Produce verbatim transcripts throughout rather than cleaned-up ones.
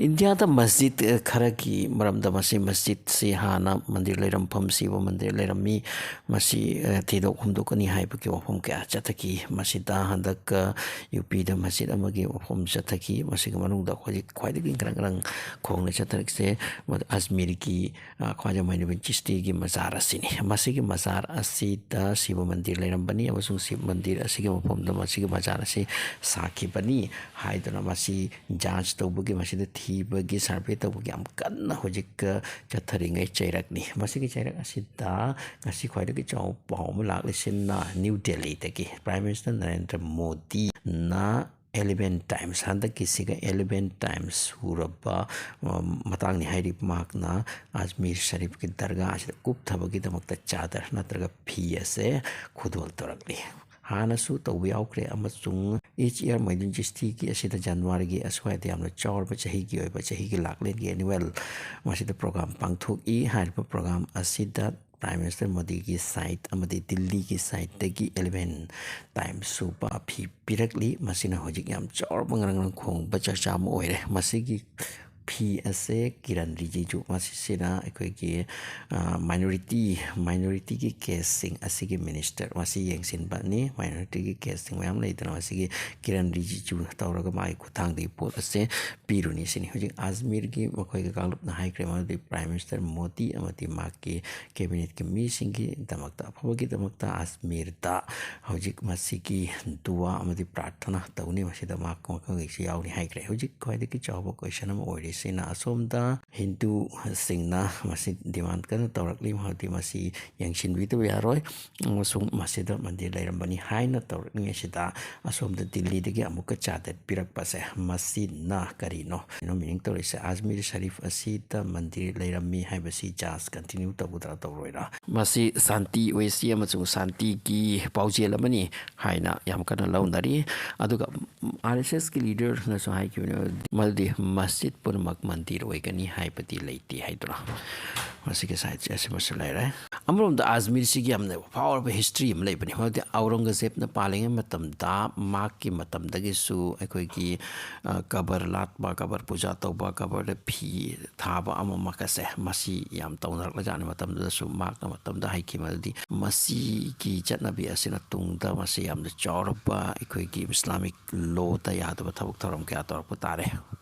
ꯏꯟꯗꯤꯌꯥꯗ ꯃꯁꯖꯤꯗ ꯈꯔꯒꯤ ꯃꯔꯝꯗ, ꯃꯁꯤ ꯃꯁꯖꯤꯗꯁꯤ ꯍꯥꯟꯅ ꯃꯟꯗꯤꯔ ꯂꯩꯔꯝꯐꯝ, ꯁꯤꯕ ꯃꯟꯗꯤꯔ ꯂꯩꯔꯝꯃꯤ, ꯃꯁꯤ ꯊꯤꯗꯣꯛ ꯍꯨꯝꯗꯣꯛꯀꯅꯤ ꯍꯥꯏꯕꯒꯤ ꯋꯥꯐꯝ ꯀꯌꯥ ꯆꯠꯊꯈꯤ꯫ ꯃꯁꯤꯗ ꯍꯟꯗꯛ ꯌꯨ ꯄꯤꯗ ꯃꯁꯖꯤꯗ ꯑꯃꯒꯤ ꯋꯥꯐꯝ ꯆꯠꯊꯈꯤ꯫ ꯃꯁꯤꯒꯤ ꯃꯅꯨꯡꯗ ꯍꯧꯖꯤꯛ ꯈ꯭ꯋꯥꯏꯗꯒꯤ ꯉꯔꯪ ꯉꯔꯪ ꯈꯣꯡꯅ ꯆꯠꯊꯔꯛꯁꯦ ꯑꯖꯃꯤꯔꯒꯤ ꯈ꯭ꯋꯥꯖꯥ ꯃꯣꯏꯅꯨꯗꯗꯤꯟ ꯆꯤꯁꯇꯤꯒꯤ ꯃꯖꯥꯔ ꯑꯁꯤꯅꯤ꯫ ꯃꯁꯤꯒꯤ ꯃꯖꯥꯔ ꯑꯁꯤꯗ ꯁꯤꯕ ꯃꯟꯗꯤꯔ ꯂꯩꯔꯝꯕꯅꯤ ꯑꯃꯁꯨꯡ ꯁꯤꯕ ꯃꯟꯗꯤꯔ ꯑꯁꯤꯒꯤ ꯃꯐꯝꯗ ꯃꯁꯤꯒꯤ ꯃꯖꯥꯔ ꯑꯁꯤ ꯁꯥꯈꯤꯕꯅꯤ ꯍꯥꯏꯗꯨꯅ ꯃꯁꯤ ꯖꯥꯟꯆ ꯇꯧꯕꯒꯤ, ꯃꯁꯤꯗ ꯊꯤꯕꯒꯤ, ꯁꯔꯚꯦ ꯇꯧꯕꯒꯤ ꯌꯥꯝ ꯀꯟꯅ ꯍꯧꯖꯤꯛ ꯆꯠꯊꯔꯤꯉꯩ ꯆꯩꯔꯛꯅꯤ꯫ ꯃꯁꯤꯒꯤ ꯆꯩꯔꯛ ꯑꯁꯤꯗ ꯉꯁꯤ ꯈ꯭ꯋꯥꯏꯗꯒꯤ ꯆꯥꯎꯕ ꯄꯥꯎ ꯑꯃ ꯂꯥꯛꯂꯤꯁꯤꯅ ꯅ꯭ꯌꯨ ꯗꯦꯜꯂꯤꯗꯒꯤ Prime Minister ꯅꯔꯦꯟꯗ꯭ꯔ ꯃꯣꯗꯤꯅ ꯑꯦꯂꯦꯚꯦꯟ ꯇꯥꯏꯝꯁ, ꯍꯟꯗꯛꯀꯤꯁꯤꯒ ꯑꯦꯂꯦꯚꯦꯟ ꯇꯥꯏꯝꯁ ꯁꯨꯔꯕ ꯃꯇꯥꯡꯅꯤ ꯍꯥꯏꯔꯤꯕ ꯃꯍꯥꯛꯅ ꯑꯖꯃꯤꯔ ꯁꯔꯤꯐꯀꯤ ꯗꯔꯒꯥ ꯑꯁꯤꯗ ꯀꯨꯞꯊꯕꯒꯤꯗꯃꯛꯇ ꯆꯥꯗꯔ ꯅꯠꯇ꯭ꯔꯒ ꯐꯤ ꯑꯁꯦ ꯈꯨꯗꯣꯜ ꯇꯧꯔꯛꯂꯤ꯫ ꯍꯥꯟꯅꯁꯨ ꯇꯧꯕ ꯌꯥꯎꯈ꯭ꯔꯦ ꯑꯃꯁꯨꯡ each year ꯃꯣꯏꯅꯨꯗꯗꯤꯟ ꯆꯤꯁꯇꯤꯒꯤ ꯑꯁꯤꯗ ꯖꯅꯋꯥꯔꯤꯒꯤ ꯑꯁ꯭ꯋꯥꯏꯗ ꯌꯥꯝꯅ ꯆꯥꯎꯔꯕ ꯆꯍꯤꯒꯤ ꯑꯣꯏꯕ, ꯆꯍꯤꯒꯤ ꯂꯥꯛꯂꯦꯟꯒꯤ annual ꯃꯁꯤꯗ ꯄ꯭ꯔꯣꯒ꯭ꯔꯥꯝ ꯄꯥꯡꯊꯣꯛꯏ꯫ ꯍꯥꯏꯔꯤꯕ ꯄ꯭ꯔꯣꯒ꯭ꯔꯥꯝ ꯑꯁꯤꯗ Prime Minister ꯃꯣꯗꯤꯒꯤ ꯁꯥꯏꯠ ꯑꯃꯗꯤ ꯗꯤꯜꯂꯤꯒꯤ ꯁꯥꯏꯠꯇꯒꯤ ꯑꯦꯂꯦꯚꯦꯟ ꯇꯥꯏꯝꯁ ꯁꯨꯕ ꯐꯤ ꯄꯤꯔꯛꯂꯤ꯫ ꯃꯁꯤꯅ ꯍꯧꯖꯤꯛ ꯌꯥꯝ ꯆꯥꯎꯔꯕ ꯉꯔꯪ ꯉꯔꯪ ꯈꯣꯡꯕ ꯆꯔꯆꯥ ꯑꯃ ꯑꯣꯏꯔꯦ꯫ ꯃꯁꯤꯒꯤ ꯐꯤ ꯑꯁꯦ ꯀꯤꯔꯟ ꯔꯤꯖꯤꯖꯨ, ꯃꯁꯤꯁꯤꯅ ꯑꯩꯈꯣꯏꯒꯤ ꯃꯥꯏꯅꯣꯔꯤꯇꯤ ꯃꯥꯏꯅꯣꯔꯤꯇꯤꯒꯤ ꯀꯦꯁꯁꯤꯡ ꯑꯁꯤꯒꯤ ꯃꯤꯅꯤꯁꯇꯔ, ꯃꯁꯤ ꯌꯦꯡꯁꯤꯟꯕꯅꯤ꯫ ꯃꯥꯏꯅꯣꯔꯤꯇꯤꯒꯤ ꯀꯦꯁꯁꯤꯡ ꯃꯌꯥꯝ ꯂꯩꯗꯅ, ꯃꯁꯤꯒꯤ ꯀꯤꯔꯟ ꯔꯤꯖꯤꯖꯨ ꯇꯧꯔꯒ ꯃꯥꯒꯤ ꯈꯨꯠꯊꯥꯡꯗꯒꯤ ꯄꯣꯠ ꯑꯁꯦ ꯄꯤꯔꯨꯅꯤ ꯁꯤꯅꯤ꯫ ꯍꯧꯖꯤꯛ ꯑꯖꯃꯤꯔꯒꯤ ꯃꯈꯣꯏꯒꯤ ꯀꯥꯡꯂꯨꯞꯅ ꯍꯥꯏꯈ꯭ꯔꯦ, ꯃꯗꯨꯗꯤ Prime Minister ꯃꯣꯗꯤ ꯑꯃꯗꯤ ꯃꯍꯥꯛꯀꯤ ꯀꯦꯕꯤꯅꯦꯠꯀꯤ ꯃꯤꯁꯤꯡꯒꯤꯗꯃꯛꯇ, ꯑꯐꯕꯒꯤꯗꯃꯛꯇ ꯑꯖꯃꯤꯔꯗ ꯍꯧꯖꯤꯛ ꯃꯁꯤꯒꯤ ꯗꯨꯋꯥ ꯑꯃꯗꯤ ꯄ꯭ꯔꯥꯔꯊꯅꯥ ꯇꯧꯅꯤ꯫ ꯃꯁꯤꯗ ꯃꯍꯥꯛ ꯃꯈꯣꯏꯒꯤꯁꯨ ꯌꯥꯎꯅꯤ ꯍꯥꯏꯈ꯭ꯔꯦ꯫ ꯍꯧꯖꯤꯛ ꯈ꯭ꯋꯥꯏꯗꯒꯤ ꯆꯥꯎꯕ ꯀꯣꯏꯁꯟ ꯑꯃ ꯑꯣꯏꯔꯤꯁꯤꯅ ꯑꯁꯣꯝꯗ ꯍꯤꯟꯗꯨꯁꯤꯡꯅ ꯃꯁꯤ ꯗꯤꯃꯥꯟ ꯀꯟꯅ ꯇꯧꯔꯛꯂꯤ, ꯃꯔꯝꯗꯤ ꯃꯁꯤ ꯌꯦꯡꯁꯤꯟꯕꯤꯗꯕ ꯌꯥꯔꯣꯏ ꯑꯃꯁꯨꯡ ꯃꯁꯤꯗ ꯃꯟꯗꯤꯔ ꯂꯩꯔꯝꯕꯅꯤ ꯍꯥꯏꯅ ꯇꯧꯔꯛꯂꯤꯉꯩꯁꯤꯗ ꯑꯁꯣꯝꯗ ꯗꯤꯜꯂꯤꯗꯒꯤ ꯑꯃꯨꯛꯀ ꯆꯥꯗꯔ ꯄꯤꯔꯛꯄꯁꯦ ꯃꯁꯤꯅ ꯀꯔꯤꯅꯣ? ꯀꯩꯅꯣ meaning ꯇꯧꯔꯤꯁꯦ? ꯑꯖꯃꯤꯔ ꯁꯔꯤꯐ ꯑꯁꯤꯗ ꯃꯟꯗꯤꯔ ꯂꯩꯔꯝꯃꯤ ꯍꯥꯏꯕꯁꯤ ꯖꯥꯟꯆ continue ꯇꯧꯒꯗ꯭ꯔꯥ ꯇꯧꯔꯣꯏꯔꯥ? ꯃꯁꯤ ꯁꯥꯟꯇꯤ ꯑꯣꯏꯁꯤ ꯑꯃꯁꯨꯡ ꯁꯥꯟꯇꯤꯒꯤ ꯄꯥꯎꯖꯦꯜ ꯑꯃꯅꯤ ꯍꯥꯏꯅ ꯌꯥꯝ ꯀꯟꯅ ꯂꯧꯅꯔꯤ꯫ ꯑꯗꯨꯒ ꯑꯥꯔ ꯑꯦꯁ ꯑꯦꯁꯀꯤ ꯂꯤꯗꯔꯅꯁꯨ ꯍꯥꯏꯈꯤꯕꯅꯤ, ꯃꯗꯨꯗꯤ ꯃꯁꯖꯤꯗ ꯄꯨꯝꯅꯃꯛ ꯃꯛ ꯃꯟꯗꯤꯔ ꯑꯣꯏꯒꯅꯤ ꯍꯥꯏꯕꯗꯤ ꯂꯩꯇꯦ ꯍꯥꯏꯗꯨꯅ꯫ ꯃꯁꯤꯒꯤ ꯁꯥꯏꯠꯁꯦ ꯑꯁꯤꯃꯁꯨ ꯂꯩꯔꯦ꯫ ꯑꯃꯔꯣꯝꯗ ꯑꯖꯃꯤꯔꯁꯤꯒꯤ ꯌꯥꯝꯅ ꯐꯥꯎꯔꯕ ꯍꯤꯁꯇ꯭ꯔꯤ ꯑꯃ ꯂꯩꯕꯅꯤ꯫ ꯃꯔꯝꯗꯤ ꯑꯧꯔꯪꯒꯖꯦꯕꯅ ꯄꯥꯜꯂꯤꯉꯩ ꯃꯇꯝꯗ, ꯃꯥꯛꯀꯤ ꯃꯇꯝꯗꯒꯤꯁꯨ ꯑꯩꯈꯣꯏꯒꯤ, ꯑ, ꯀꯕꯔ ꯂꯥꯠꯄ, ꯀꯕꯔ ꯄꯨꯖꯥ ꯇꯧꯕ, ꯀꯕꯔꯗ ꯐꯤ ꯊꯥꯕ ꯑꯃ ꯑꯃꯒꯁꯦ ꯃꯁꯤ ꯌꯥꯝ ꯇꯧꯅꯔꯛꯂꯖꯥꯠꯅꯤ꯫ ꯃꯇꯝꯗꯨꯗꯁꯨ ꯃꯥꯛꯅ ꯃꯇꯝꯗ ꯍꯥꯏꯈꯤ꯫ ꯃꯗꯨꯗꯤ ꯃꯁꯤꯒꯤ ꯆꯠꯅꯕꯤ ꯑꯁꯤꯅ ꯇꯨꯡꯗ ꯃꯁꯤ ꯌꯥꯝꯅ ꯆꯥꯎꯔꯕ ꯑꯩꯈꯣꯏꯒꯤ ꯏꯁꯂꯥꯃꯤꯛ ꯂꯣꯗ ꯌꯥꯗꯕ ꯊꯕꯛ ꯊꯧꯔꯝ ꯀꯌꯥ ꯇꯧꯔꯛꯄ ꯇꯥꯔꯦ꯫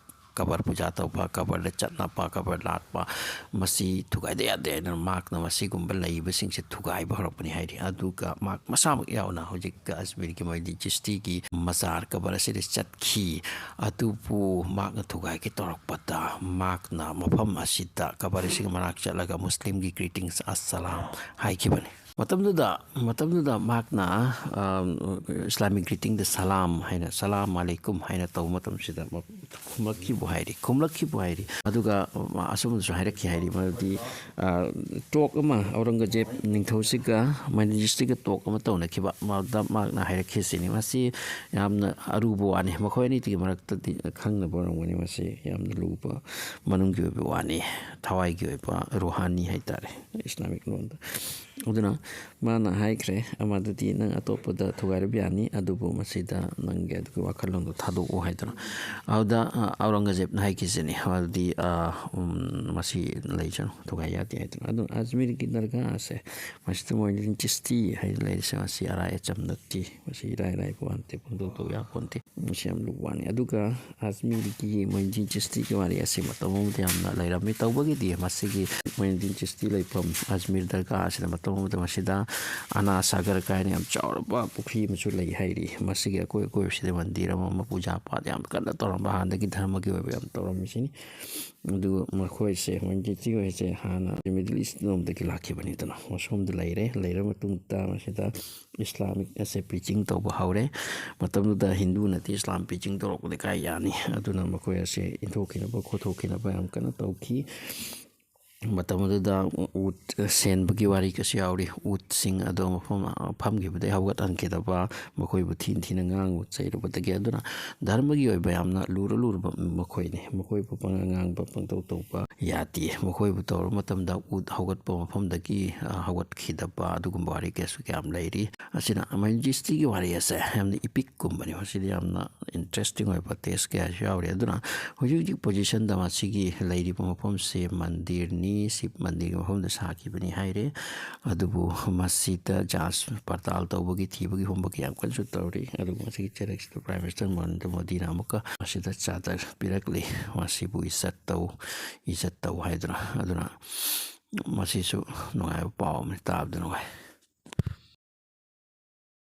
ꯀꯕꯔ ꯄꯨꯖꯥ ꯇꯧꯕ, ꯀꯕꯔꯗ ꯆꯠꯅꯕ, ꯀꯕꯔ ꯂꯥꯠꯄ, ꯃꯁꯤ ꯊꯨꯒꯥꯏꯗ ꯌꯥꯗꯦ ꯍꯥꯏꯗꯅ ꯃꯥꯛꯅ ꯃꯁꯤꯒꯨꯝꯕ ꯂꯩꯕꯁꯤꯡꯁꯦ ꯊꯨꯒꯥꯏꯕ ꯍꯧꯔꯛꯄꯅꯤ ꯍꯥꯏꯔꯤ꯫ ꯑꯗꯨꯒ ꯃꯥꯛ ꯃꯁꯥꯃꯛ ꯌꯥꯎꯅ ꯍꯧꯖꯤꯛ ꯑꯖꯃꯤꯔꯒꯤ ꯃꯣꯏꯗꯤ ꯆꯤꯁꯇꯤꯒꯤ ꯃꯖꯥꯔ ꯀꯕꯔ ꯑꯁꯤꯗ ꯆꯠꯈꯤ꯫ ꯑꯗꯨꯕꯨ ꯃꯥꯛꯅ ꯊꯨꯒꯥꯏꯒꯦ ꯇꯧꯔꯛꯄꯗ ꯃꯥꯛꯅ ꯃꯐꯝ ꯑꯁꯤꯗ ꯀꯕꯔ ꯑꯁꯤꯒꯤ ꯃꯅꯥꯛ ꯆꯠꯂꯒ ꯃꯨꯁꯂꯤꯝꯒꯤ greetings ꯑꯁꯂꯥꯝ ꯍꯥꯏꯈꯤꯕꯅꯤ꯫ ꯃꯇꯝꯗꯨꯗ, ꯃꯇꯝꯗꯨꯗ ꯃꯍꯥꯛꯅ, ꯑ, Islamic greetingꯗ ꯁꯂꯥꯝ ꯍꯥꯏꯅ, "ꯁꯂꯥꯝ ꯑꯂꯩꯀꯨꯝ" ꯍꯥꯏꯅ ꯇꯧꯕ ꯃꯇꯝꯁꯤꯗ ꯃ-, ꯈꯨꯝꯂꯛꯈꯤꯕꯨ ꯍꯥꯏꯔꯤ, ꯈꯨꯝꯂꯛꯈꯤꯕꯨ ꯍꯥꯏꯔꯤ꯫ ꯑꯗꯨꯒ, ꯑ, ꯑꯁꯨꯝꯅꯁꯨ ꯍꯥꯏꯔꯛꯈꯤ ꯍꯥꯏꯔꯤ, ꯃꯔꯝꯗꯤ, ꯑ, talk ꯑꯃ ꯑꯧꯔꯪꯒꯖꯦꯕ ꯅꯤꯡꯊꯧꯁꯤꯒ ꯃꯣꯏꯗꯤꯟ ꯆꯤꯁꯇꯤꯒ talk ꯑꯃ ꯇꯧꯅꯈꯤꯕ, ꯃꯗ ꯃꯍꯥꯛꯅ ꯍꯥꯏꯔꯛꯈꯤꯁꯤꯅꯤ꯫ ꯃꯁꯤ ꯌꯥꯝꯅ ꯑꯔꯨꯕ ꯋꯥꯅꯤ꯫ ꯃꯈꯣꯏ ꯑꯅꯤꯗꯨꯒꯤ ꯃꯔꯛꯇꯗꯤ ꯈꯪꯅꯕ ꯑꯣꯏꯔꯝꯒꯅꯤ꯫ ꯃꯁꯤ ꯌꯥꯝꯅ ꯂꯨꯕ ꯃꯅꯨꯡꯒꯤ ꯑꯣꯏꯕ ꯋꯥꯅꯤ, ꯊꯋꯥꯏꯒꯤ ꯑꯣꯏꯕ ꯔꯨꯍꯥꯅꯤ ꯍꯥꯏꯇꯥꯔꯦ, ꯏꯁꯂꯥꯃꯤꯛ ꯂꯣꯟꯗ꯫ ꯑꯗꯨꯅ ꯃꯥꯅ ꯍꯥꯏꯈ꯭ꯔꯦ, ꯑꯃꯗꯨꯗꯤ, "ꯅꯪ ꯑꯇꯣꯞꯄꯗ ꯊꯨꯒꯥꯏꯔꯨꯕ ꯌꯥꯅꯤ, ꯑꯗꯨꯕꯨ ꯃꯁꯤꯗ ꯅꯪꯒꯤ ꯑꯗꯨꯒꯤ ꯋꯥꯈꯜꯂꯣꯟꯗꯣ ꯊꯥꯗꯣꯛꯑꯣ" ꯍꯥꯏꯗꯅ꯫ ꯑꯗꯨꯗ, ꯑ, ꯑꯧꯔꯪꯒꯖꯦꯕꯅ ꯍꯥꯏꯈꯤꯁꯤꯅꯤ, ꯃꯗꯨꯗꯤ, ꯑ, ꯎꯝ, "ꯃꯁꯤ ꯂꯩꯁꯅꯨ, ꯊꯨꯒꯥꯏ ꯌꯥꯗꯦ" ꯍꯥꯏꯗꯅ꯫ ꯑꯗꯨꯅ ꯑꯖꯃꯤꯔꯒꯤ ꯗꯔꯒꯥ ꯑꯁꯦ, ꯃꯁꯤꯗ ꯃꯣꯏꯅ ꯆꯤꯁꯇꯤ ꯍꯥꯏꯅ ꯂꯩꯔꯤꯁꯦ, ꯃꯁꯤ ꯑꯔꯥꯏ ꯑꯆꯝ ꯅꯠꯇꯦ, ꯃꯁꯤ ꯏꯔꯥꯏ ꯂꯥꯏꯕ ꯋꯥ ꯅꯠꯇꯦ, ꯐꯣꯡꯗꯣꯛ ꯇꯧ ꯌꯥꯕ ꯄꯣꯟꯇꯦ꯫ ꯃꯁꯤ ꯌꯥꯝ ꯂꯨꯕ ꯋꯥꯅꯤ꯫ ꯑꯗꯨꯒ ꯑꯖꯃꯤꯔꯒꯤ ꯃꯣꯏꯗꯤꯟ ꯆꯤꯁꯇꯤꯒꯤ ꯋꯥꯔꯤ ꯑꯁꯤ ꯃꯇꯝ ꯑꯃꯗ ꯌꯥꯝꯅ ꯂꯩꯔꯝꯃꯤ꯫ ꯇꯧꯕꯒꯤꯗꯤ ꯃꯁꯤꯒꯤ ꯃꯣꯏꯗꯤꯟ ꯆꯤꯁꯇꯤ ꯂꯩꯐꯝ ꯑꯖꯃꯤꯔ ꯗꯔꯒꯥ ꯑꯁꯤꯗ ꯃꯇꯝ ꯑꯃꯗ ꯃꯁꯤꯗ ꯑꯅꯥ ꯁꯥꯒꯔ ꯀꯥꯏꯅ ꯌꯥꯝ ꯆꯥꯎꯔꯕ ꯄꯨꯈ꯭ꯔꯤ ꯑꯃꯁꯨ ꯂꯩ ꯍꯥꯏꯔꯤ꯫ ꯃꯁꯤꯒꯤ ꯑꯀꯣꯏ ꯑꯀꯣꯏꯕꯁꯤꯗ ꯃꯟꯗꯤꯔ ꯑꯃ ꯑꯃ ꯄꯨꯖꯥ ꯄꯥꯠ ꯌꯥꯝ ꯀꯟꯅ ꯇꯧꯔꯝꯕ, ꯍꯥꯟꯅꯗꯒꯤ ꯙꯔꯃꯒꯤ ꯑꯣꯏꯕ ꯌꯥꯝ ꯇꯧꯔꯝꯃꯤꯁꯤꯅꯤ꯫ ꯑꯗꯨꯒ ꯃꯈꯣꯏꯁꯦ, ꯃꯣꯏꯗꯤꯟ ꯆꯤꯁꯇꯤ ꯍꯣꯏꯁꯦ ꯍꯥꯟꯅ Middle East ꯂꯣꯝꯗꯒꯤ ꯂꯥꯛꯈꯤꯕꯅꯤꯗꯅ, ꯃꯁꯣꯝꯗ ꯂꯩꯔꯦ꯫ ꯂꯩꯔ ꯃꯇꯨꯡꯗ ꯃꯁꯤꯗ Islamic ꯑꯁꯦ preaching ꯇꯧꯕ ꯍꯧꯔꯦ꯫ ꯃꯇꯝꯗꯨꯗ ꯍꯤꯟꯗꯨꯅꯗꯤ ꯏꯁꯂꯥꯝ preaching ꯇꯧꯔꯛꯄꯗꯤ ꯀꯥꯏ ꯌꯥꯅꯤ? ꯑꯗꯨꯅ ꯃꯈꯣꯏ ꯑꯁꯦ ꯏꯟꯊꯣꯛꯈꯤꯅꯕ ꯈꯣꯠꯇꯣꯛꯈꯤꯅꯕ ꯌꯥꯝ ꯀꯟꯅ ꯇꯧꯈꯤ꯫ ꯃꯇꯝ ꯑꯗꯨꯗ ꯎꯠ ꯁꯦꯟꯕꯒꯤ ꯋꯥꯔꯤ ꯀꯩꯁꯨ ꯌꯥꯎꯔꯤ꯫ ꯎꯠꯁꯤꯡ ꯑꯗꯣ ꯃꯐꯝ ꯐꯝꯈꯤꯕꯗꯒꯤ ꯍꯧꯒꯠꯍꯟꯈꯤꯗꯕ, ꯃꯈꯣꯏꯕꯨ ꯊꯤꯅ ꯊꯤꯅ ꯉꯥꯡꯕ ꯆꯩꯔꯨꯕꯗꯒꯤ꯫ ꯑꯗꯨꯅ ꯙꯔꯃꯒꯤ ꯑꯣꯏꯕ ꯌꯥꯝꯅ ꯂꯨꯔ ꯂꯨꯔꯕ ꯃꯈꯣꯏꯅꯤ꯫ ꯃꯈꯣꯏꯕꯨ ꯄꯉꯥꯡ ꯉꯥꯡꯕ, ꯄꯪꯇꯧ ꯇꯧꯕ ꯌꯥꯗꯦ꯫ ꯃꯈꯣꯏꯕꯨ ꯇꯧꯔꯕ ꯃꯇꯝꯗ ꯎꯠ ꯍꯧꯒꯠꯄ ꯃꯐꯝꯗꯒꯤ, ꯑ, ꯍꯧꯒꯠꯈꯤꯗꯕ ꯑꯗꯨꯒꯨꯝꯕ ꯋꯥꯔꯤ ꯀꯌꯥꯁꯨ ꯀꯌꯥꯝ ꯂꯩꯔꯤ꯫ ꯑꯁꯤꯅ ꯃꯍꯤꯟꯗ꯭ꯔꯤꯁꯇꯤꯒꯤ ꯋꯥꯔꯤ ꯑꯁꯦ ꯌꯥꯝꯅ ꯏꯄꯤꯛꯀꯨꯝꯕꯅꯤ꯫ ꯃꯁꯤꯗ ꯌꯥꯝꯅ ꯏꯟꯇꯔꯦꯁꯇꯤꯡ ꯑꯣꯏꯕ ꯇꯦꯛꯁ ꯀꯌꯥꯁꯨ ꯌꯥꯎꯔꯤ꯫ ꯑꯗꯨꯅ ꯍꯧꯖꯤꯛ ꯍꯧꯖꯤꯛ ꯄꯣꯖꯤꯁꯟꯗ ꯃꯁꯤꯒꯤ ꯂꯩꯔꯤꯕ ꯃꯐꯝꯁꯦ ꯃꯟꯗꯤꯔꯅꯤ, ꯁꯤꯕ ꯃꯟꯗꯤꯔꯒꯤ ꯃꯐꯝꯗ ꯁꯥꯈꯤꯕꯅꯤ ꯍꯥꯏꯔꯦ꯫ ꯑꯗꯨꯕꯨ ꯃꯁꯤꯗ ꯖꯥꯟꯆ ꯄꯔꯇꯥꯜ ꯇꯧꯕꯒꯤ, ꯊꯤꯕꯒꯤ ꯍꯨꯝꯕꯒꯤ ꯌꯥꯝ ꯀꯟꯅꯁꯨ ꯇꯧꯔꯤ꯫ ꯑꯗꯨꯕꯨ ꯃꯁꯤꯒꯤ ꯆꯦꯔꯦꯛꯁꯤꯗ ꯄ꯭ꯔꯥꯏꯝ ꯃꯤꯅꯤꯁꯇꯔ ꯅꯔꯦꯟꯗ꯭ꯔ ꯃꯣꯗꯤꯅ ꯑꯃꯨꯛꯀ ꯃꯁꯤꯗ ꯆꯥꯗꯔ ꯄꯤꯔꯛꯂꯤ, ꯃꯁꯤꯕꯨ ꯏꯖꯠ ꯇꯧ, ꯏꯖꯠ ꯇꯧ ꯍꯥꯏꯗꯨꯅ꯫ ꯑꯗꯨꯅ ꯃꯁꯤꯁꯨ ꯅꯨꯡꯉꯥꯏꯕ ꯄꯥꯎ ꯑꯃꯅꯤ, ꯇꯥꯕꯗ ꯅꯨꯡꯉꯥꯏ꯫